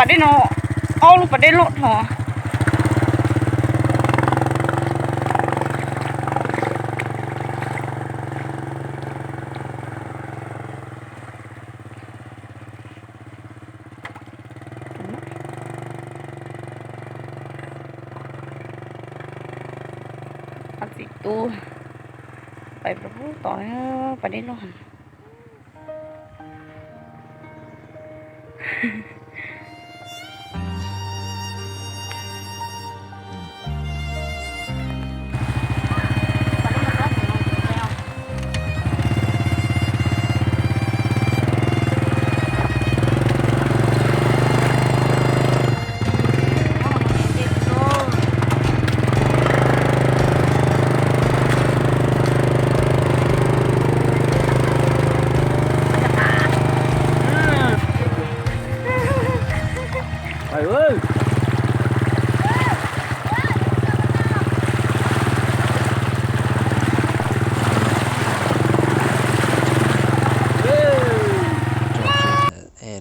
Pas dej no, ob lub pas dej loj dhau. Ob txiv tub pais rau pem tod, pas dej loj heev.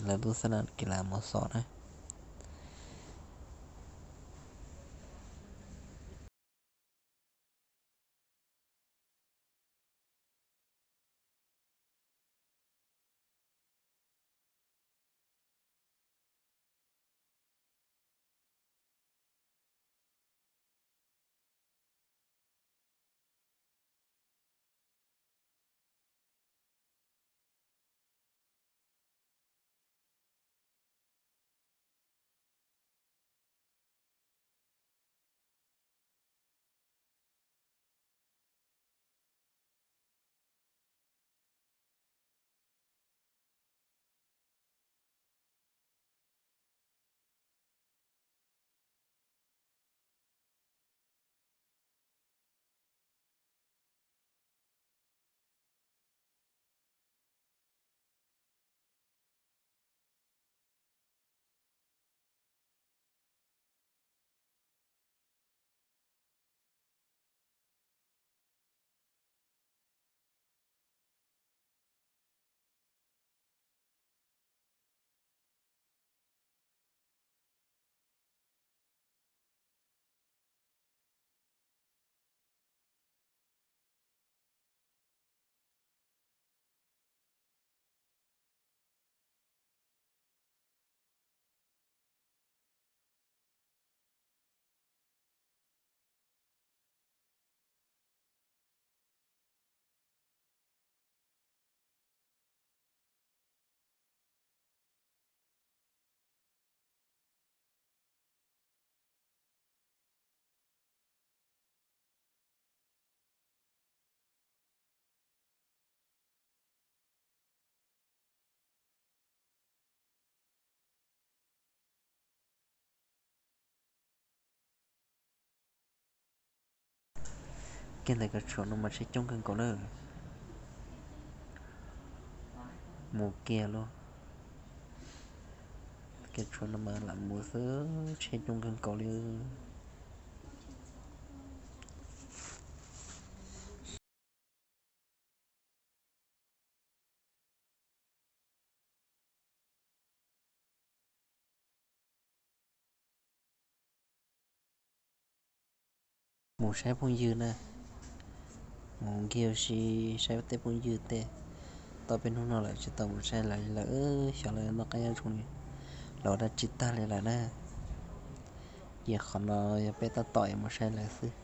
Lawv lub xab nas kis las mus xov na. Kiag ntawm koj tshuav no mas tsheb coob kawg nkaus na. Mus kiag lauj. Koj tshuav no mas lam mus xwb, tsheb coob kawg nkaus li. Mus saib phooj ywg na, mus nkig ua si saib tej phooj ywg tej. Tau peb hnub no lawm tsis tau mus saib lawv li lawm, xyov lawv noj qab nyob zoo li, lawv ua dab tsi tag li lawm na. Ces qhov no yog peb tab tom yuav mus saib lawv xwb.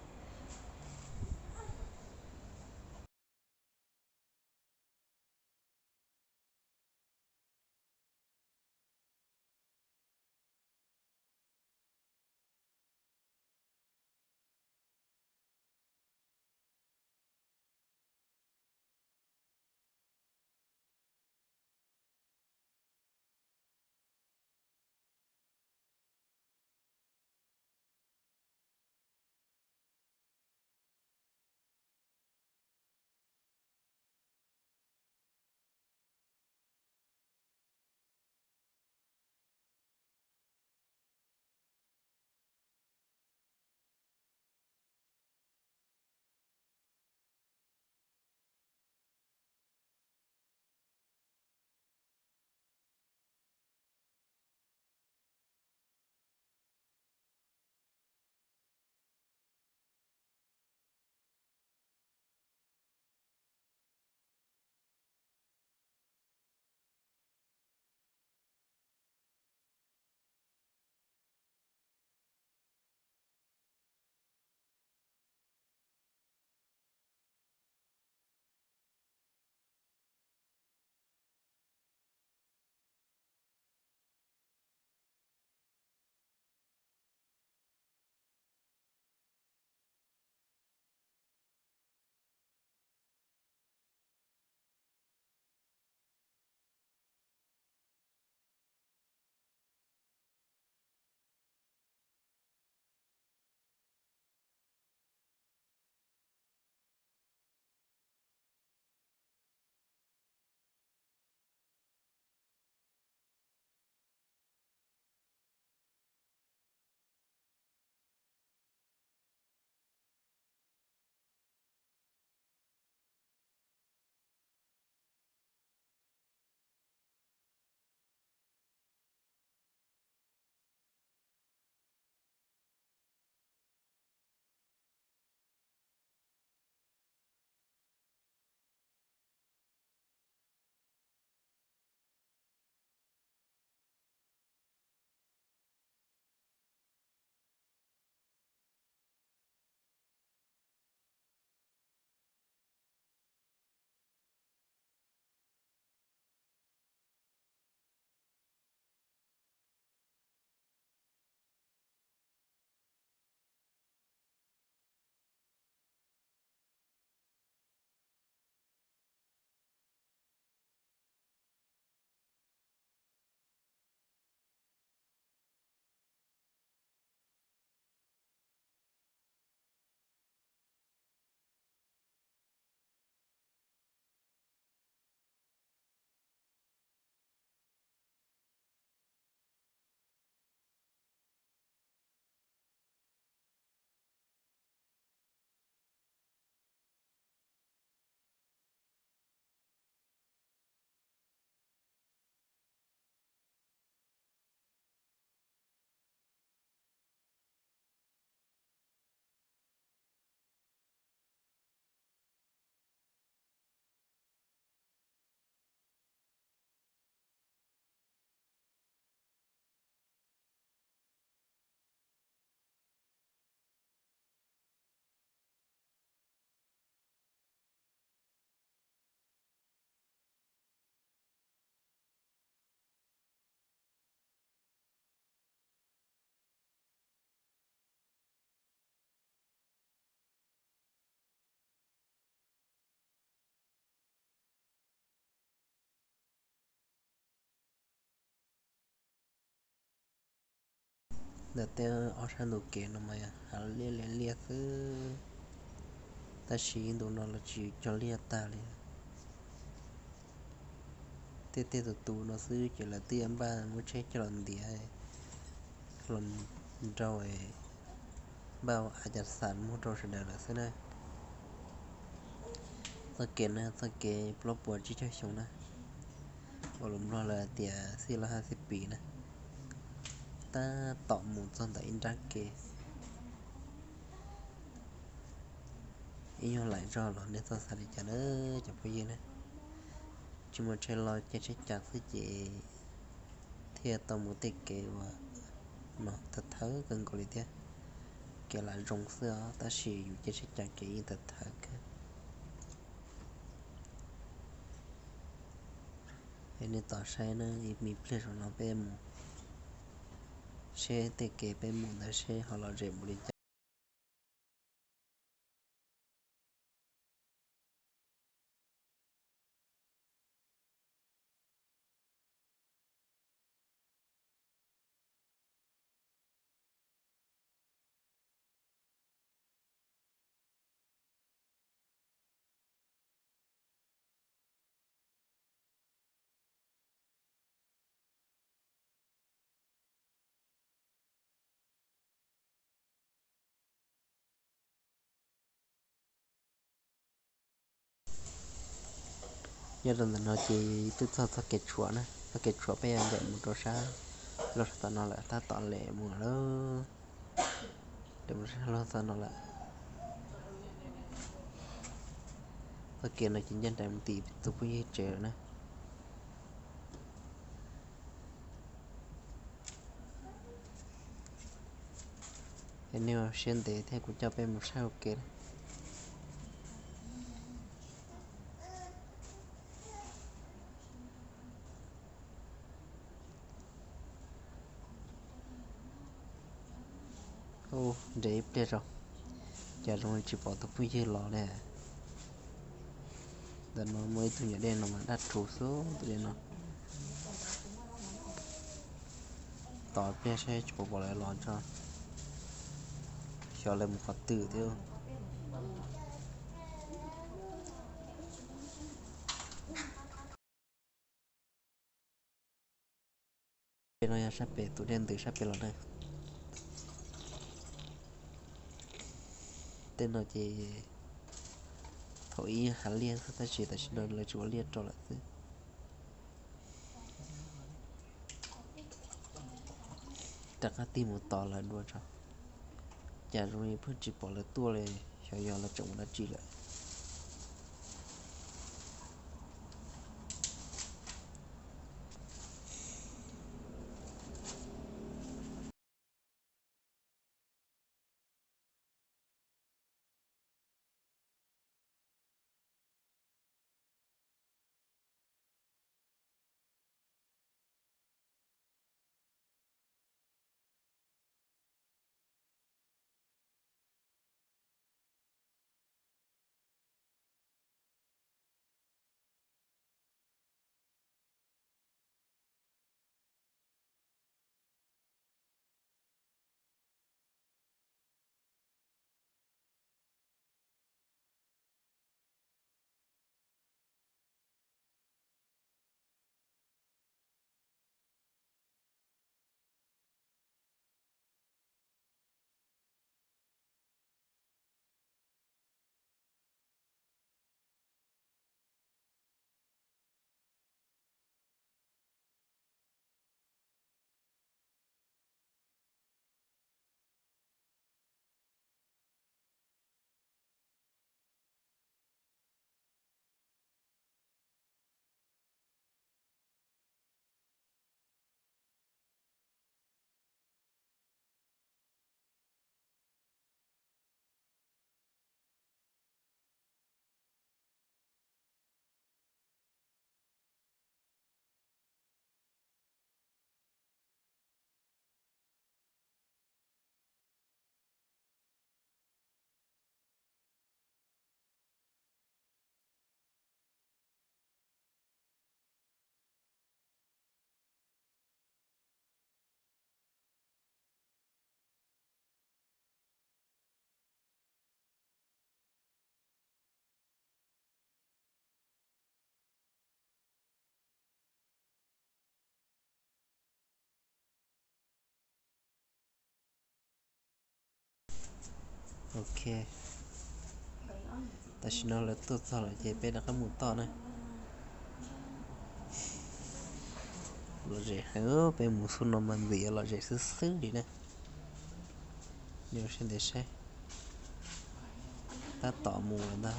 Ntawm tej ob sab ntu kev no mas hav liaj li liaj xwb, tab sis ntu no los tsis cog liaj tag li. Tej tej tus tus no xwb ces lawv twb yuav npaj muab tsheb coj los ntiav, los nrau, npaj ua a cas xas muag rau sawv daws lawm xwb na. Txoj kev na, txoj kev plaub puas tsib caug xyoo na, uas lus Nplog lawv tias xij los haj xij pis na, tab tom mus txog ntawm ib nrab kev. Ib nyuag laim zog los nej txhob xav li cas na cov phooj ywg na. Tsis muaj tsheb los caij tsheb cas xwb ces thiaj tau mus tej kev uas no thawv thawv kawg nkaus li thiab. Kev lam zoo xwb os, tab sis yus caij tsheb cas kev yeej thawv thawv kawg. Es nej tos saib na, ib me pliag saum no peb mus seb tej kev peb mus ntawd seb ho lom zem npaum li cas. Nyob rau ntawm no ces twb txog txoj kev tshuam na, txoj kev tshuam peb yuav ncaim mus rau sab, los sab tom no lawm, tab tom lem mus lawm, lem mus sab log tom no lawm. Txoj kev no ces ncaj nraim mus tim tus phooj ywg tsev lawm na. Es nej ua siab ntev thiab kuv coj peb mus saib ua ke. Nres ib pliag tso, cas zoo li tsis pom tus phooj ywg los ne. Ntawm no muaj ib tug nyuam dej no mas daj rhuv xwb tus dej no. Tos pliag saib tsis pom pom lawv los tso, xyov lawv mus qhov twg thiab. Tej no yog sab pem tus dej ntws sab pem los na. Tej no ces thaum ub hav liaj xwb tab sis tam sim no lawv tsis ua liaj rau lawm xwb. Rov qab tig mus tos lawv dua tso, cas zoo li pheej tsis pom lawv tuaj li, xyov yog lawv tseem mus dab tsi lawm. Ok, tam sim no lawv tuaj txog lawm ces peb rov qab mus tom na. Lom zem heev, peb mus xub no mas nws yuav lom zem xwb xwb li na. Nws saib ntev saib, tab tom mus lawm ntag.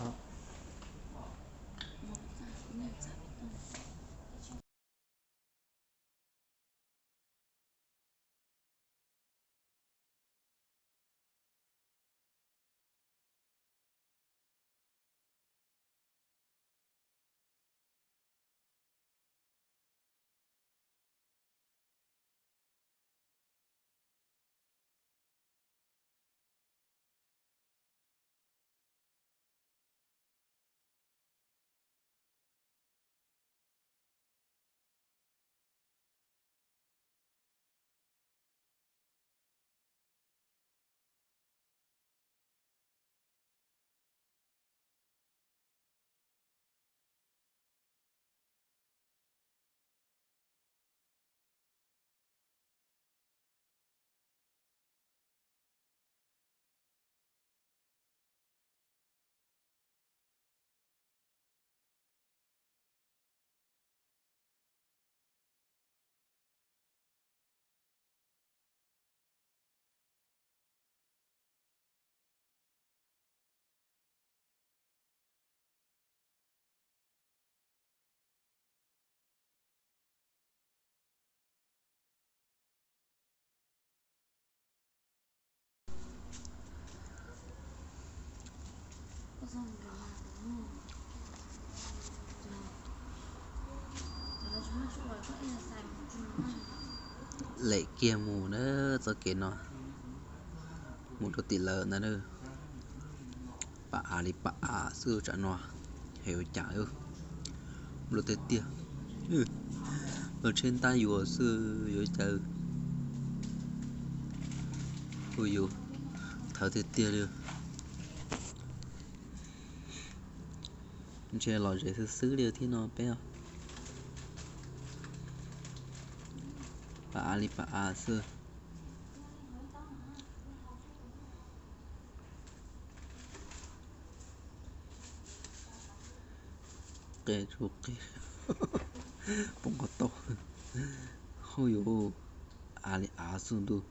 Lem kiag mus na, txoj kev no mus rau tim lawv ntag na. Pam av li pam av xwb tsam no, heev ua cas, luaj tiag tiag. Los tsheb ntab yuav xwb yuav cas, ua yus thawv tiag tiag li. Ntshe lom zem xwb xwb li thiab no peb os. Pam av li pam av xwb. Qe tsuj qe, poob qhov tau. Hu yuav av li av xwb ntuj,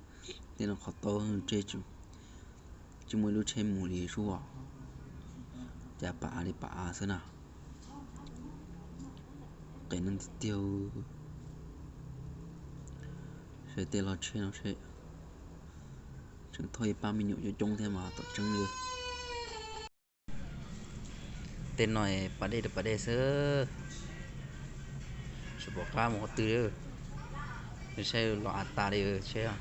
tej no qhov tau tse, tsis muaj ib lub tsheb mus li sub os. Cas pam av li pam av xwb na. Qe neeg tiag tiag. Saib tej log tsheb no tseem thauj ib pab me nyuam coob coob thiab mas tom tseeb li. Tej no pas dej rau pas dej xwb, tsis pom qab mus qhov twg li. Saib los av tas li tsheb.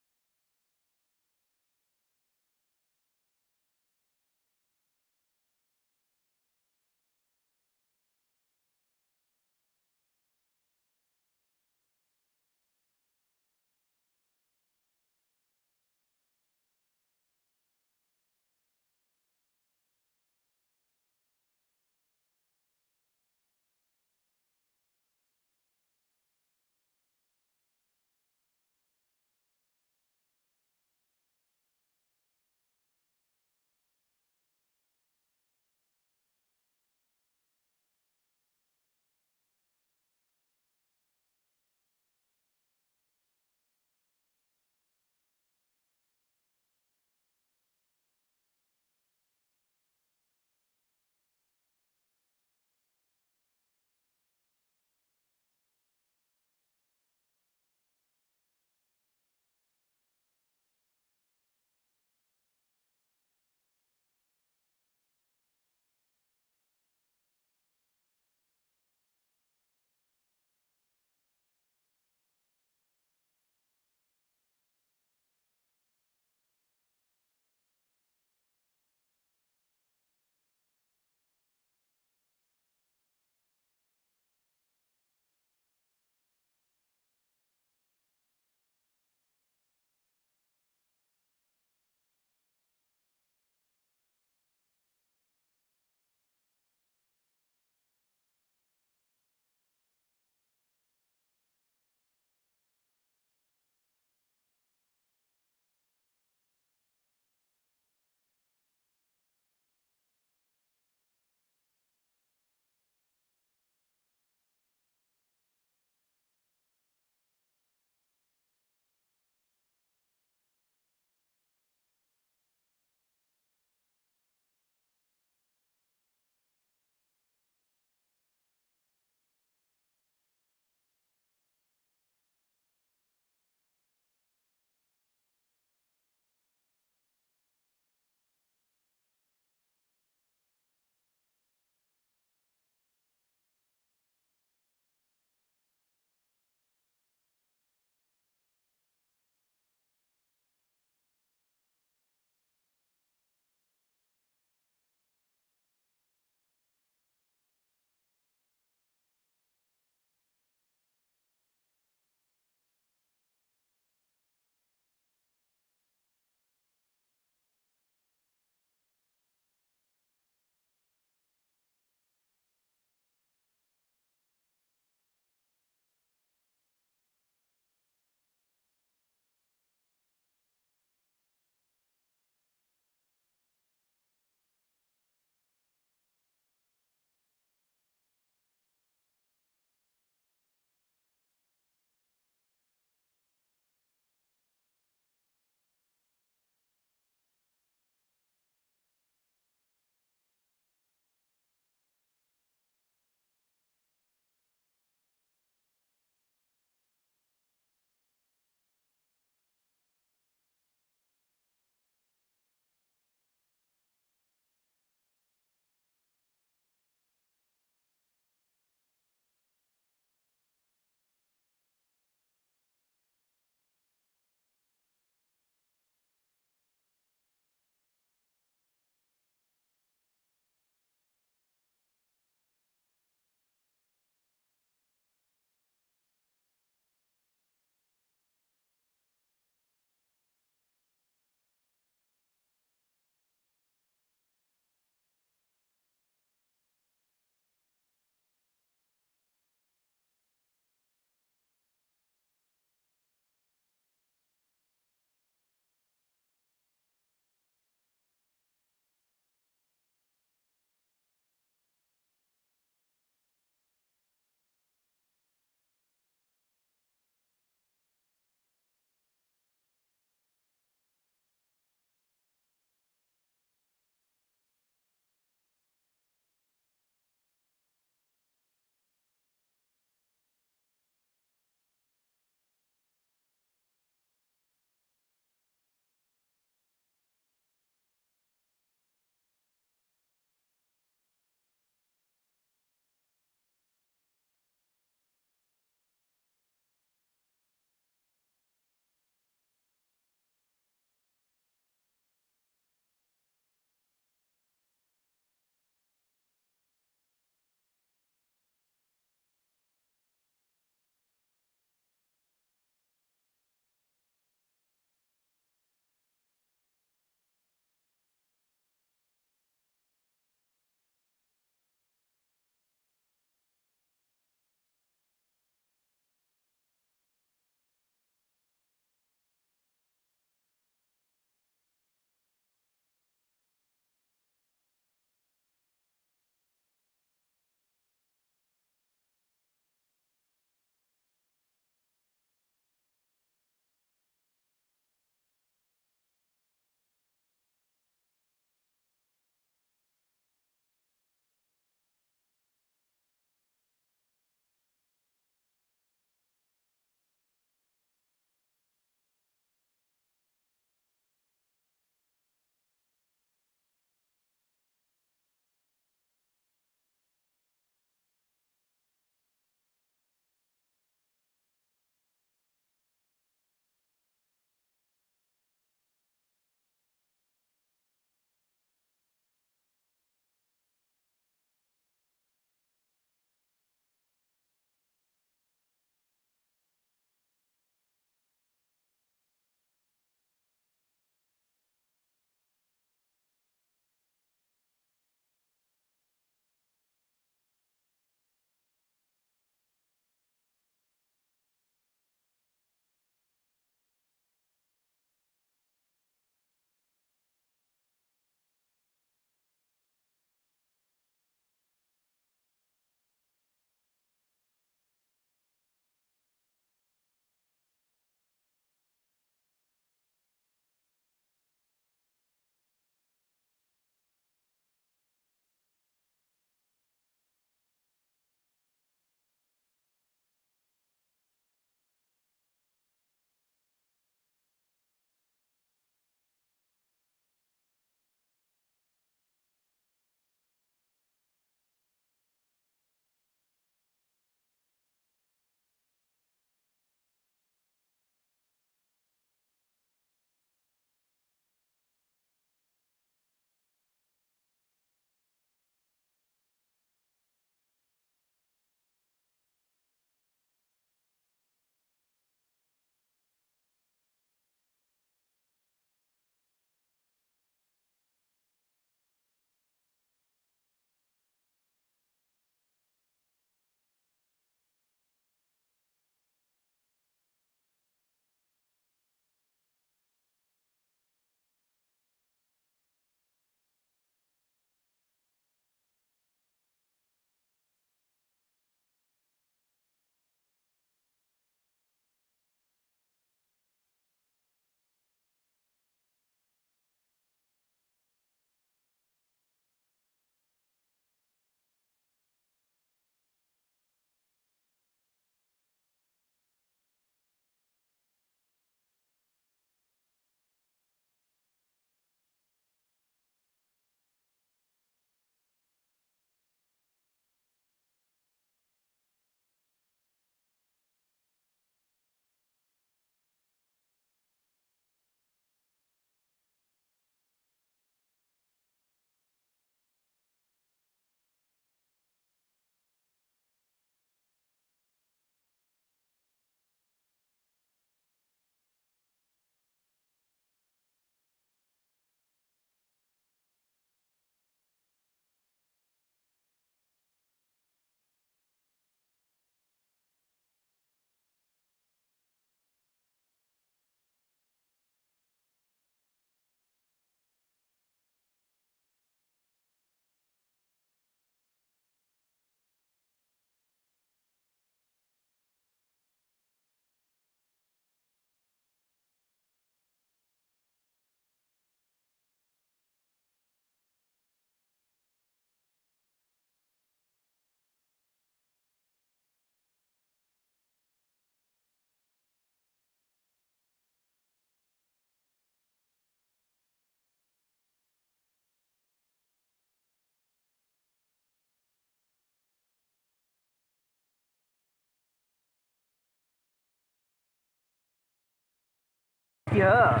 Tiag.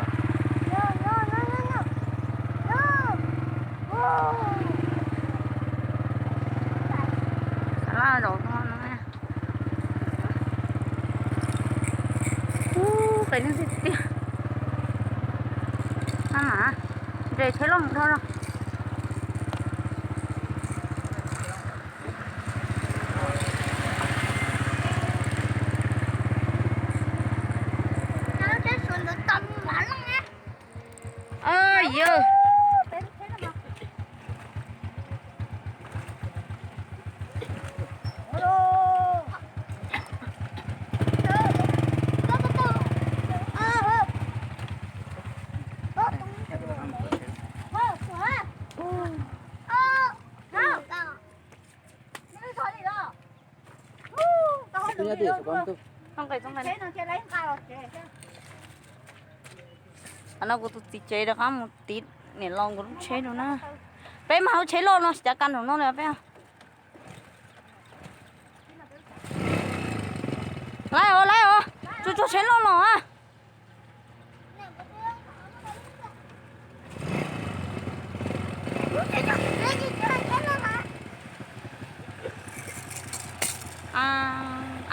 Xav laj zaum no no. Ub, qis neeg tiag tiag. Nres tsheb loj mus dhau no. Yog. Qhov no kuv tus txiv tsev rov qab mus tiv niam laus nkawd lub tsheb rau na. Peb mas hauv tsheb loj no tsis cav ka nraum no li peb. Laib os, laib os, tsuag tsuag tsheb loj los a.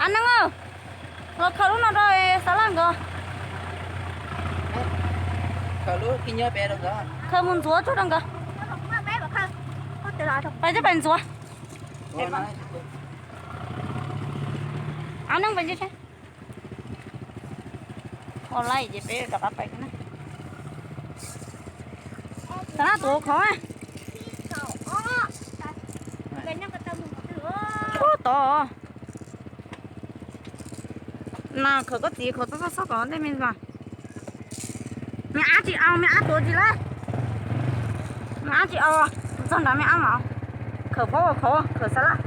A Neeb, los khaws lub no rau Xav Laj nkawd. Khaws mus ntxuav tsuag rau nkawd. Pais, pais ntxuav. A Neeb, pais ntxuav. Ua laj ces peb rov qab pais na. Xav Laj tuav khov. Ub tod. Nas khawm koj txiv khawm txob txob kom ntej me ntsis. Me ab tsis au, me ab tuav tsis lawm. Me ab tsis au, txog nrad me ab mas. Khawm pob ua khov, khawm Xav Laj.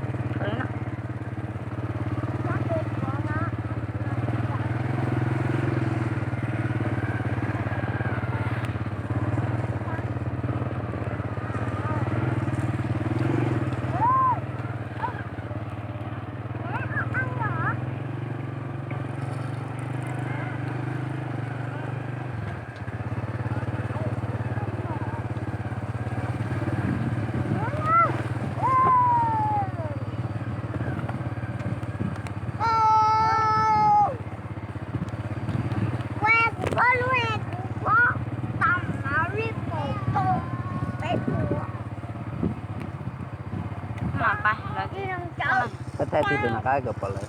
Peb thaij tus tus nram qab kom pom lawv.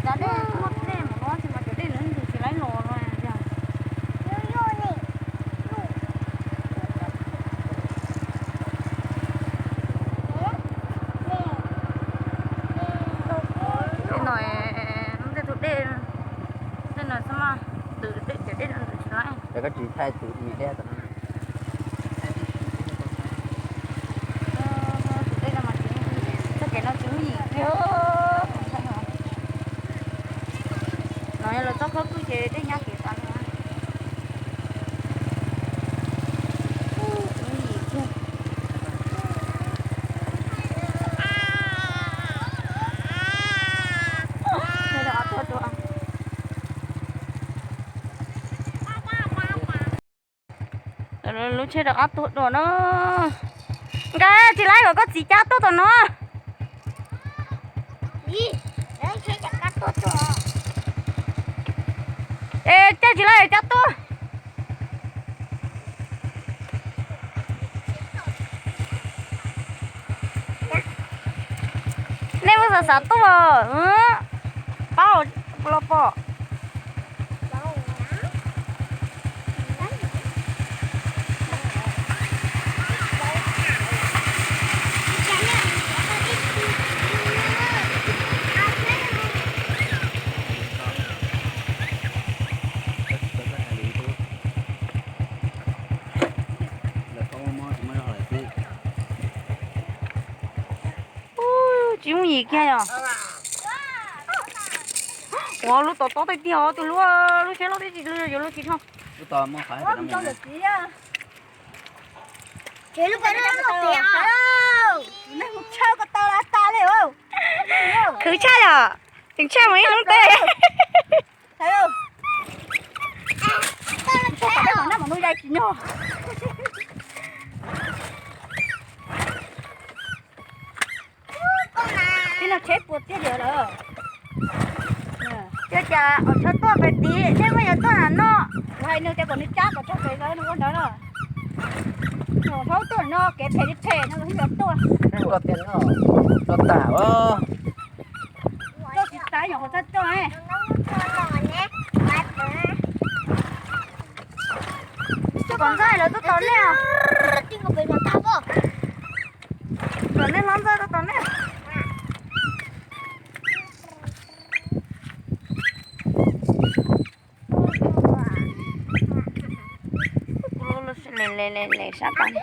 Cov dej muaj dej mus no tsis mas cov dej lawv ntws tsis laib los no yog. Tej no, tej tus dej, tej no xwb mas ntws dej, cov dej no ntws tsis laib. Ces koj tsis thaij tus me dej tom no. Tus dej no mas tsis, txoj kev no tsis muaj yim kiag. No yog lawv txoj khawb kwj ces dej nyab kev tas li. Tsis muaj yim kiag. Lub tsheb rov qab tuag dua na. Nkawd tsis laib kom koj txiv cab tuaj tom no. Es caij tsis laib cab tuaj. Nej muab xav xav tuaj, pab los pom. Ub, tsis muaj yim kiag yom. Ua lub tod tob tiag tiag, tus hlub, lub tsheb loj tib si, yuav lub tsis dhau. Lub tod muaj qhov. Khwv tshaj yom, tseem tshaj mus ib hnub teb. Tib no tsheb puas tiag tiag lawm. Ua cas os, tsheb tuaj pem tid, nej muaj yog tuaj na no. Kuv hais nws tias kom nws cab kom txog pem lawv nws ua ntawd na. Hauv tuaj no kev phem li phem no los yeej yuav tuaj. Tuaj tiag no, tuaj tas os. Tuaj tsis tas nyuam qhuav txog tuaj. Tuaj kom ntxaij lawv tuaj tos nej. Kom nej hlob ntxaij tuaj tos nej. Le le le le sab tod.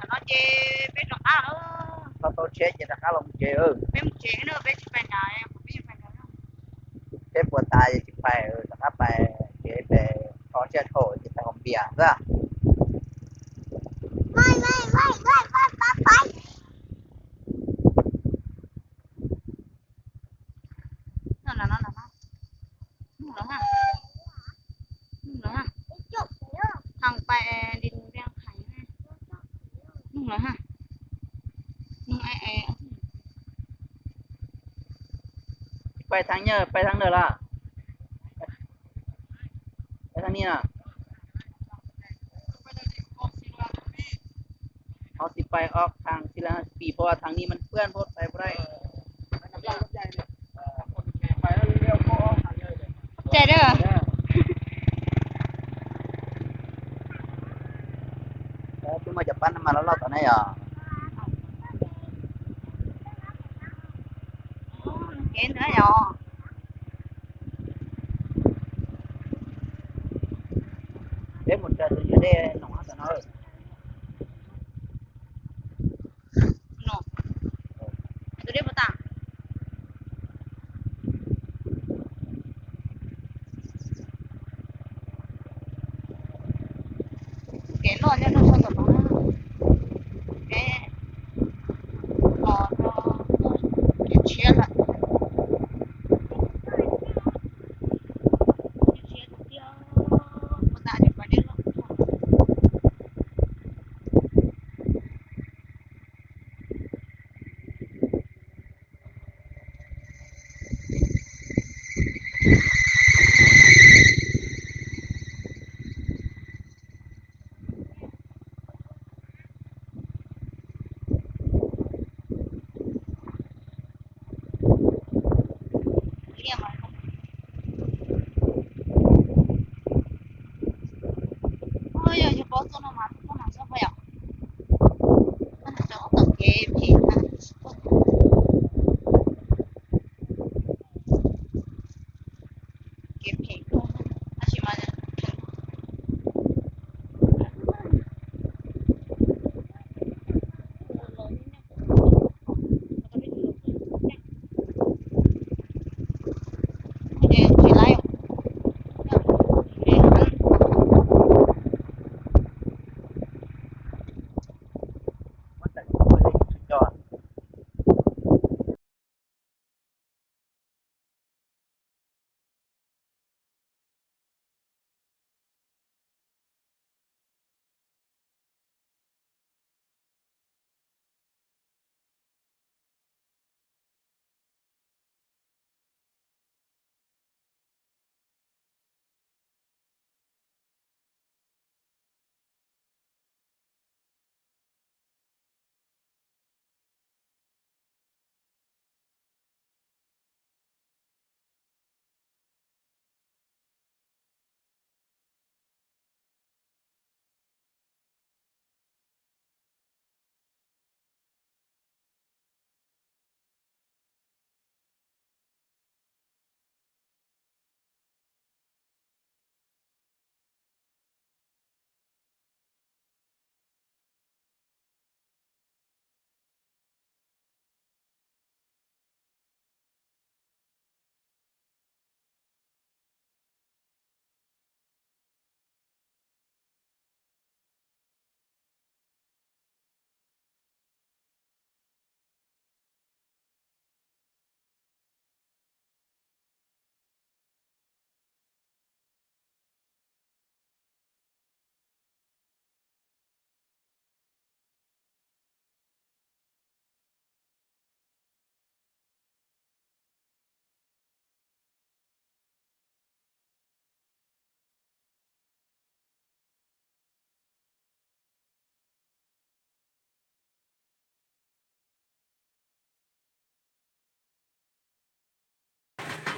No ces peb rov qab lawm. Tau tsheb ces rov qab los mus tsev. Peb mus tsev na, peb tsis pais nrad, peb yuav pais nrad. Peb puas tas ces tsis pais, rov qab pais tsev pem, tho tsiaj dhau ces pais haus npias xwb. Nug lawv, nug lawv, nug lawv, thov pais li ntawd, nug lawv, nug. Pais thav nyaj, pais thav ntawd los? Pais thav ni na. Ho tsis pais ob thav, tsis pais, pis pua thav ni mas pwj pua pais pua dai. Cais dab. Twb muaj cov pab no mas loj loj tom na yog. Kev ntawd yog. Peb mus raws tus dej no tom no. No, tus dej puas tag? Kev loj nyob rau sab tom no na. Peb los rau kev tshiab lawm. Yog yus paub txoj no mas txoj no txhob pom yom. Txoj no rau tom kev phem na. Kev phem kawg, tab sis mas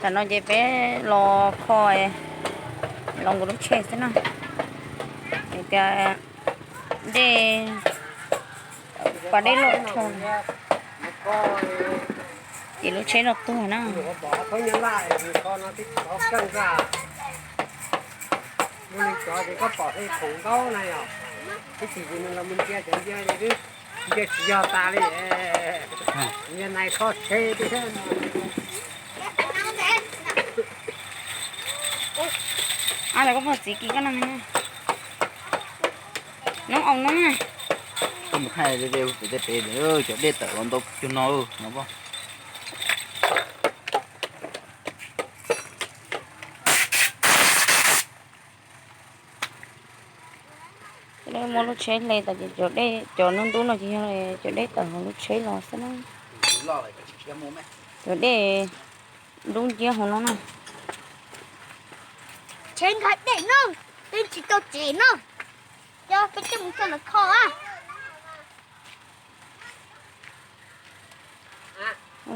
Tam no ces peb los kho, los nkaus lub tsheb xwb na. Tias dej, pas dej loj dhau, ces lub tsheb no tuag na. Ib chim ces nws los mus ntsia cov ntsia li, ntsia tsis yog tas li. Ntsia nais tho tsheb tiag. Koj muaj txiv kis koj no, noob oo noob. Koj mus thaij pem tej pem cov dej tawm los ntau cuag no no. Muab lub tsheb hle tas ces cov dej, cov ntub ntub no ces yog cov dej tawm hauv lub tsheb los xwb na. Cov dej dub nciab hauv no na. Tsheb nkag dej no, peb tsis tau tsev no, yog peb coj mus tso ntawm kho a.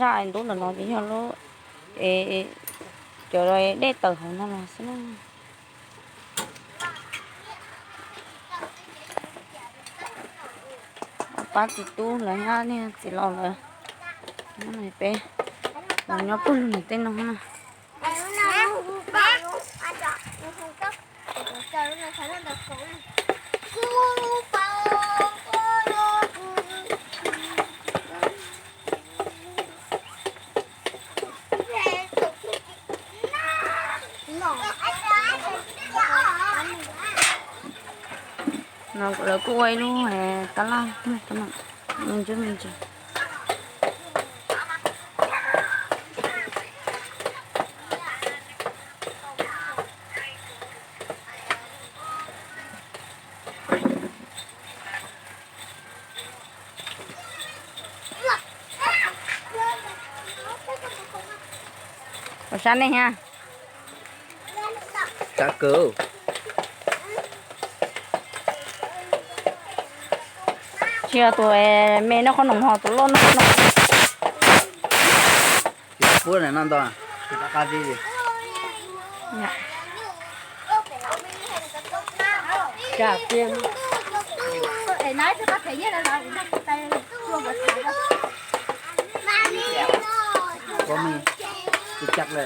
Zaj ntub ntawm no ces yog lub, cov dej tawm hauv no los xwb na. Pab txiv tub lawv thiab niag txiv laus lawv, peb los nyob puag lub niam tej no na. No lawv kuj ua ib lub tab laj me ntsis me ntsis. Ua sab nej ha. Sab kawg. Tsis yog tus me noj qhob noom ho tus loj noj qhob noom. Tsis pub no ntau, tsis rov qab li. Ua me, tsis caj lawm.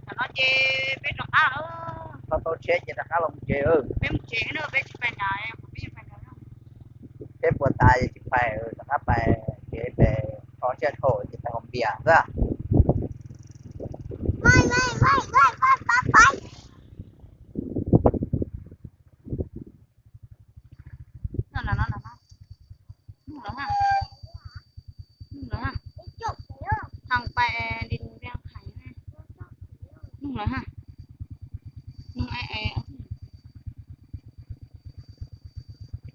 Thaum no ces peb rov qab, thaum tau tsheb ces rov qab los mus tsev. Peb mus tsev na, peb tsis pais nrad, peb yuav pais nrad. Peb puas tas ces tsis pais, rov qab pais tsev pem, tso siab dhau ces pais haus npias xwb.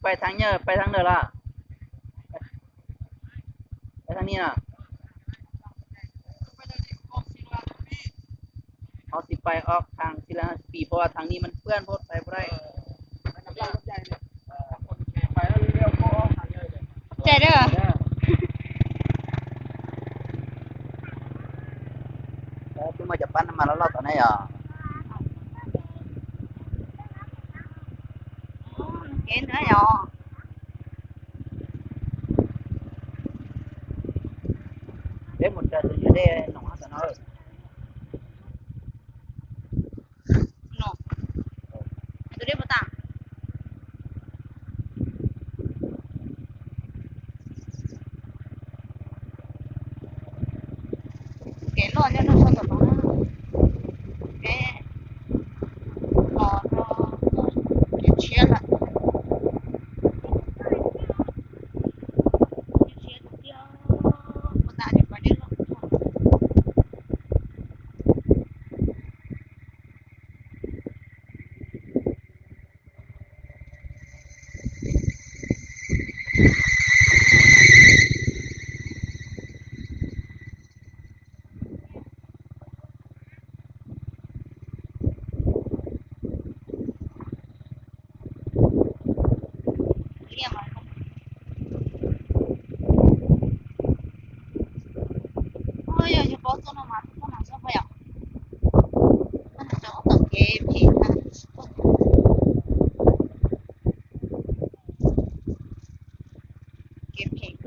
Pais thav nyiaj, pais thav nyiaj los? Pais thav nyiaj no. Ho tsis pais ob thav, tsis pais, pab thav nyiaj mas pab pais pab dai. Ces twb muaj cov pab no mas loj loj tom ne yom. Kev ntawd yom. Peb mus raws tus dej no tom no. Tus dej puas tas? Kev loj nyob rau sab tom no, kev los rau kev tshiab lawm. Kev tshiab tiag tiag, puas tas ces pais dej loj. Yog yus paub txoj no mas txoj no txhob pais yom. kev phem.